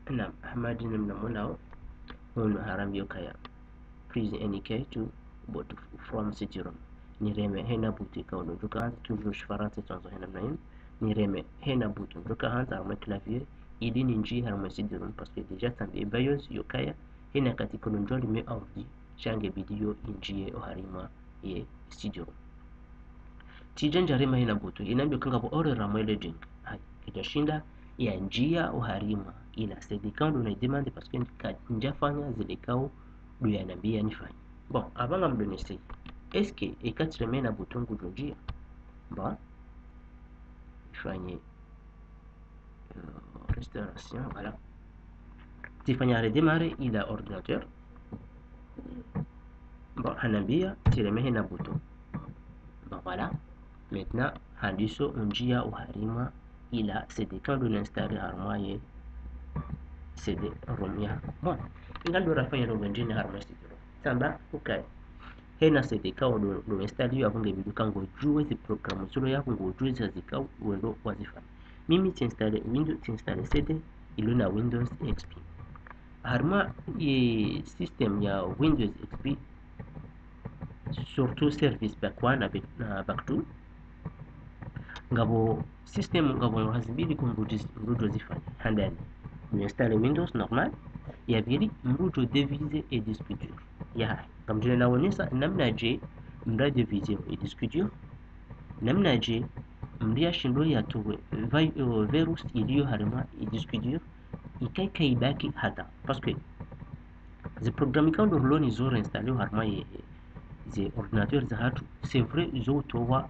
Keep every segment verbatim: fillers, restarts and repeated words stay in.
Naam, Ahmad, namna mwonao, hunu harambia ukaya, "Press any key to boot from C D ROM." Nireme hena buto ikao ndo ndjo uka handza, toujours shifarantsa twandzo hena namna yinu. Nireme hena buto ndjo uka handza harumwa clavier, ili ninjie harumwa C D ROM, parce que déjà tsambe BIOS yo ukaya, hena wakati ikao ndo ndjo allumer ordi, sha nge bidi yo injie oharumwa ye C D ROM. Tsidja ndjarema hena buto, inambia ukaya ngapvo erreur harumwa loading. Hayi, kayidjashinda yanjia oharumwa ila C D ikao ndo naidemande, parce que kandjafanya zile ikao ndo yanambia nifanye. Bon, apvanu ngamdjo essayer. Est-ce que eka tsireme hena buto ngudjo ndjia? Bon, nifanye euh, restauration, voilà. Tsifanya redémarrer ila ordinateur. Bon, hanambia tsireme hena buto. Bon, voilà. Maintenant, handiso unjia oharumwa ila C D ikao ndo nainstaller harumwa ye C D ROM ya. Bon, inga ndo rafanya ndrongoo ndjeni harumwa C D ROM. Tsamba ukaya hena C D ikao ndo, ndo installer yo, apvo nge bidi ukaya ngodjuwa zi programu zilo, yako ngodjuwa zi ikao wendo wazifanya. Mimi tsi installer Windows, tsi installer C D ilo na Windows X P. Harumwa ye système ya Windows X P, surtout service pack one na pack, na pack two, ngapvo système, ngapvo hazi mbili ikao mdru udjo, mdru udjo zifanya. Handani, mdru installer Windows normal. Ya pvili, mdru udjo diviser ye disque dur yahahe. Ngamdjo naonesa namnadje mdru a diviser ye disque dur, namnadje mdru yashindo yatowe vi-, euh, virus iliyo harumwa ye disque dur, ikaye kayibaki hata. Parce que zi programu ikao ndo rilo nazo réinstaller harumwa ye, ze ordinateur zahatru, c'est vrai, zo utowa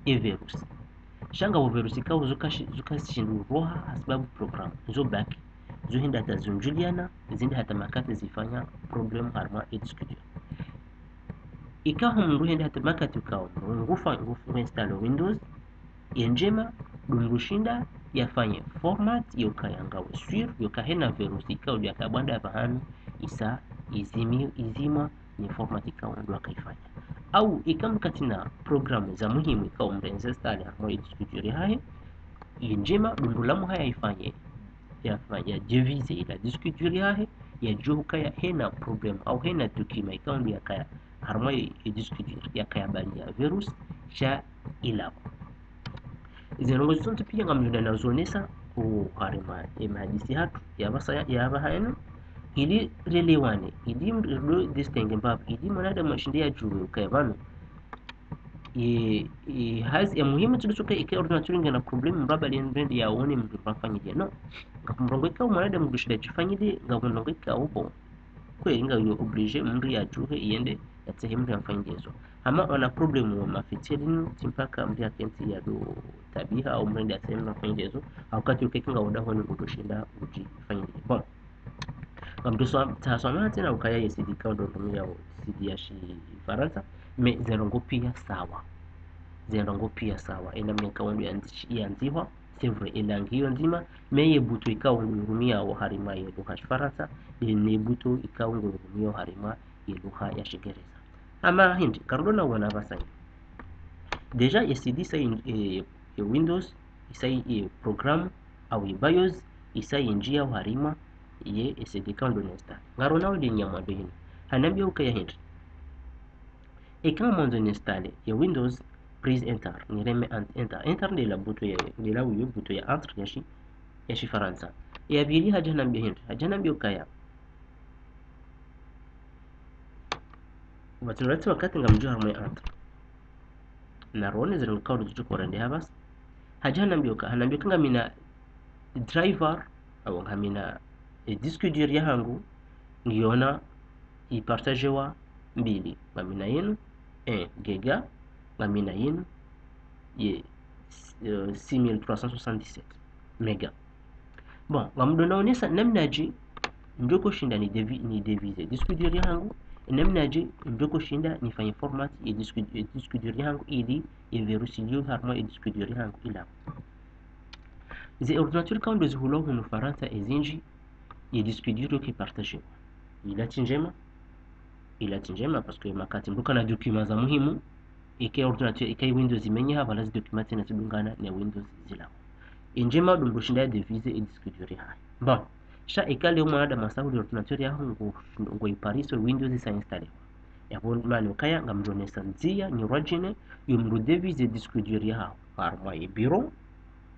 ye virus. Sha ngapvo virus ikao zo kashi-, zo kazishindo uroha hasababu programu zo baki, zo henda hata zunjuliana, zende hata makati zifanya problème harumwa ye disque dur. Ikao mdru hende hata makati ikao mdru ngufa-, ngufu installer Windows, ye ndjema ndo mdru ushinda yafanye format yo ukaya ngawe sûr yo ukaya hena virus ikao ndo yakabwanda pvahanu, isa izimi-, izimwa ni format ikao ndo akaifanya. Au ika mkatsina programu za muhimu ikao mdru enze installer harumwa ye disque dur yahahe, ye ndjema ndo mdru lamuha yayifanye, yafanye, ya diviser ila disque dur yahahe, yadjuwe ukaya hena problème au hena document ikao ndo yakaya harumwa ye, ye disque dur yakaya baliya virus, sha ilawa. Izi ndrongoo zontsi pia ngamdjo nazionesa oharumwa ye mahadisi yahatru ya pvasa ya, ya pvahanu, ili relewane, ili mdru distinguer mbapvi, ili mwanadamu ashinde yadjuwe ukaya pvanu ye, ye hazi ya muhimu tsi ndo ukaya ike ordinateur ngena problème, mdru abali ndende yaone mdru mfanyiliye. Non. Ngapvo ndrongoo ikao mwanadamu ngudjo shinda yadjifanyiliye, ngapvo ndrongoo ikao bon, kweli ngayo obligé mdru yadjuhe yende yatsahe mdru yamfanyiliye zo. Hama wana problème wa mafitiri nu, tsi mpaka mdru yakentsi yado tabiha au mdru yende yatsahe mdru yamfanyiliye zo, au wakati ukaye ngawe dahoni ngudjo shinda udjifanyiliye. Bon. Ngamdjo swa-, tsaha swamaha tsena ukaya ye C D ikao ndo rumiao C D ya shifarantsa, mais ze ndrongoo pia sawa. Ze ndrongoo pia sawa. Ye namna ikao ndo yandzi-, yandzihwa, c'est vrai, ye langue iyo ndzima, mais ye buto ikao ndo rumiao harumwa ye lugha ya shifarantsa, nde ne buto ikao ndo rumiao harumwa ye lugha ya shingereza. Hama hindri, ngarudjo naona pvasa. Déjà, ye C D isa in-, eh, ye Windows, isa ye programu, au ye BIOS, isa yinjia oharumwa ye C D ikao ndo nainstaller. Ngarionao nde nyamwando hinu. Hanambia ukaya hindri. Eka mwandzo nainstaller ye Windows, press enter, nireme en-, enter. Enter nde la buto ya, nde la uyo buto ya entrée ya shi-, ya shifarantsa. Ya pvili hadja hanambia hindri. Hadja hanambia ukaya. Pvatsina wakati ngamdjo harumwa ye entrée. Narione zile ikao ndo tsi ko rende hapvasa. Hadja hanambia uka, hanambia uka ngamina driver, au ngamina, eh, disque dur yahangu, ngiyona ipartagewa mbili. Ngamina yinu, eh, giga, ngamina yinu, ye, eh, six mille trois cent soixante-dix-sept méga. Bon, ngamdjo naonesa namnadje ndjo ko shinda ni divi-, ni diviser disque dur yahangu, namnadje ndjo ko shinda nifanye format ye disque, ye disque dur yahangu ili ye virus iliyo harumwa ye disque dur yahangu ilawe. Ze ordinateur ikao ndo zihulwao hunu Farantsa ezinji, ye disque dur yo kayipartagewa. Ila tsi ndjema, ila tsi ndjema, parce que makati mdru kana documents za muhimu, ike ordinateur, ike Windows imenyeha, pvala zi documents tsena zidungana ne Windows zilawa. Ye ndjema ndo mdru shinda ya diviser ye disque dur yahahe. Bon, Sha eka leo mwanadamu asahuli ordinateur yaho ngo, ngo ipariso Windows isa installé. Yapvo mana ukaya ngamdjo onesa ndzia nyirwadjine yo mdru diviser disque dur yaho harumwa ye bureau,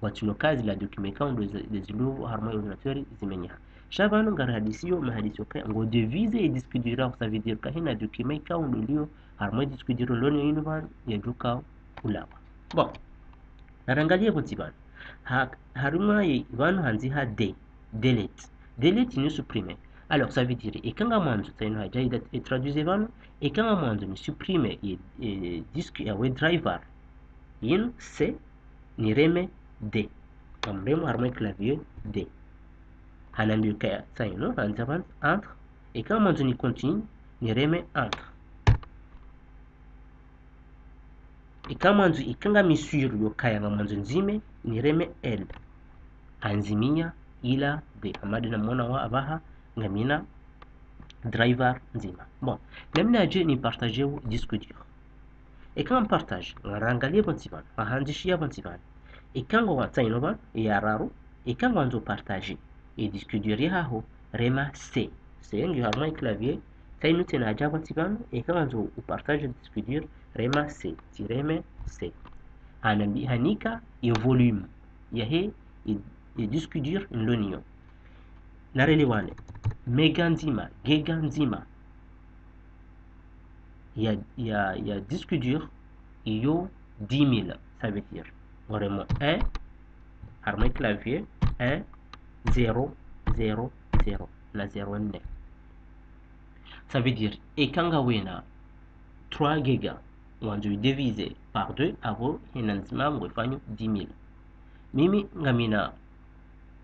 watsino kazi la document ikao ndo ze, ze zilo harumwa ye ordinateur zimenyeha. Sha pvanu ngarihadisiyo mahadisi ukaya ngo diviser ye disque dur yaho, ça veut dire ka hena document ikao ndo liyo harumwa ye disque dur ndo liyo inu pvanu yadjoka ulawa. Bon. Narangaliye pvontsi pvanu. Ha, harumwa ye pvanu handzi ha D, delete. Delete ni supprimer. Alors, ça veut dire, eka ngamwandzo, tsaino hadja ida, e traduire pvanu, eka ngamwandzo ni supprimer ye, ye disque yawe driver. Inu C, nireme D. Ngamremo harumwa ye clavier D. Hanambiyo ukaya, tsaino, handzi pvanu, entrée. Eka ngamwandzo ni continue, nireme entrée. Eka ngamwandzo, eka ngami sûr yo ukaya ngamwandzo ndzime, nireme L. Handzimiya ila D. Hama de namwona wa apvaha, ngamina driver ndzima. Bon, namnadje ni partager wo disque dur. Eka ngam partager, ngarangaliye pvontsi pvanu, hahandzishiya pvontsi pvanu. Eka ngwandzo, tsaino pvanu, ya raru, eka ngwandzo partager ye disque dur yahaho, rema C. C ngiyo harumwa ye clavier, tsaino tsena hadja pvontsi pvanu, eka ngwandzo upartager disque dur, rema C, tsireme C. Hanambi, hanika ye volume yahe ye, ye disque dur ndo niyo. Narelewane, méga ndzima, giga ndzima ya, ya, ya disque dur iyo dix mille, ça veut dire, ngoremo un, harumwa ye clavier, un, zéro, zéro, zéro, na zéro nne. Ça veut dire, eka ngawena trois giga, wandzo diviser par deux, apvo hena ndzima ngoifanyo dix mille. Mimi ngamina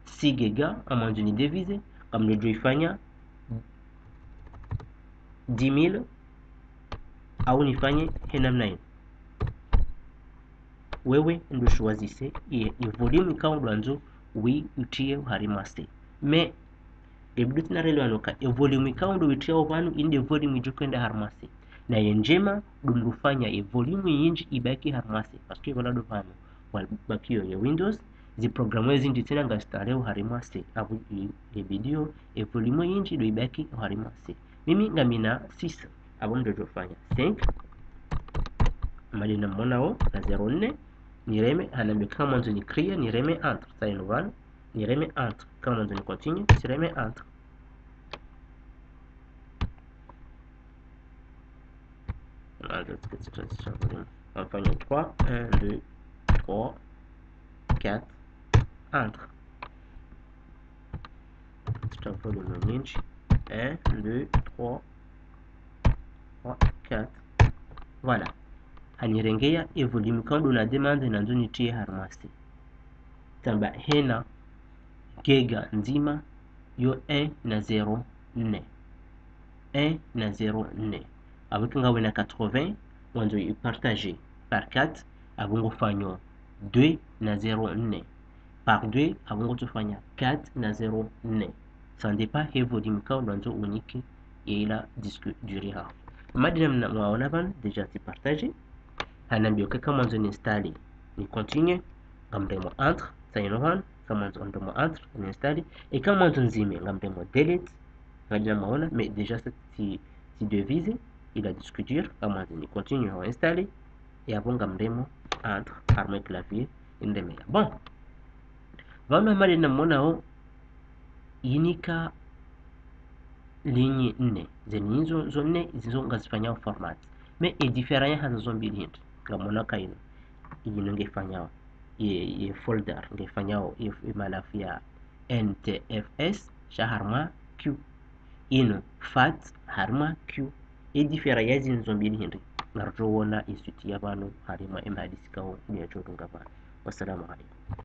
six giga, ngamwandzo ni diviser, ngamdjo ifanya dix mille, au nifanye he namna inu. Wewe ndo choisir ye, ye volume ikao ndo wandzo wi utriye harumwa C. Mais, de but narelewane uka, ye volume ikao ndo witriya pvanu, inde volume idjo hwenda harumwa C. Na ye ndjema, ndo mdru ufanya ye volume yindji ibaki harumwa C. Parce que voilà ndo pvanu, wabakiyo ye Windows, zi programme zindji tsena nga installé harumwa C. Apvo i, ye vidéo, ye volume yindji ndo ibaki harumwa C. Mimi ngamina six. Apvo mdru djofanya cinq. Hama de namwonao na zéro nne. Nireme, hanambi eka ngamwandzo ni créer, nireme entrée. Tsaino pvanu, nireme entrée. Eka ngamwandzo ni continue, tsireme entrée. Voilà, je vais faire ça, ça, ça, voilà. On va faire trois, un, deux, trois, quatre, entrée. Tutafollow no nyinji. Un, deux, trois, trois, quatre. Voilà. Hanirengeya ye volume ikao ndo na demande nandzo nitriye harumwa C. Tsamba hena giga ndzima yo un na zéro nne. Un na zéro nne. Apvo eka ngawena quatre-vingts, wandzo i partager par quatre, apvo ngofanyo deux na zéro nne. Par deux, apvo ngotsofanya quatre na zéro nne. Ça dépend he volume ikao ndo wandzo unike ye ila disque dur yaho. Hama de namna mwaona pvanu, déjà tsi partager. Hanambi eka ngamwandzo ni installer, ni continue, ngamremo entrée, tsaino pvanu, eka ngamwandzo ngamremo entrée, ni installer. Eka ngamwandzo ndzime, ngamremo delete, hama de namna mwaona, mais déjà ça tsi, tsi diviser ila disque dur, eka ngamwandzo ni continue, ho installer, yapvo ngamremo entrée, harumwa ye clavier, inremeya. Bon. Pvanu hama de namwonao, yinika ligne nne. Ze ligne zo, zo nne, zizo ngazifanyao format. Mais ye différence yahazo zo mbili hindri. Ngamwona uka inu. Inu ngefanyao ye, ye folder, ngefanyao ye, ye malafu ya N T F S, sha harumwa Q. Inu fat harumwa Q. Ye différence ya zinu zo mbili hindri, ngarudjo wona ye suite ya pvanu harumwa ye mahadisi ikao ndo yadjo dunga pvanu. Wassalamu alaikum.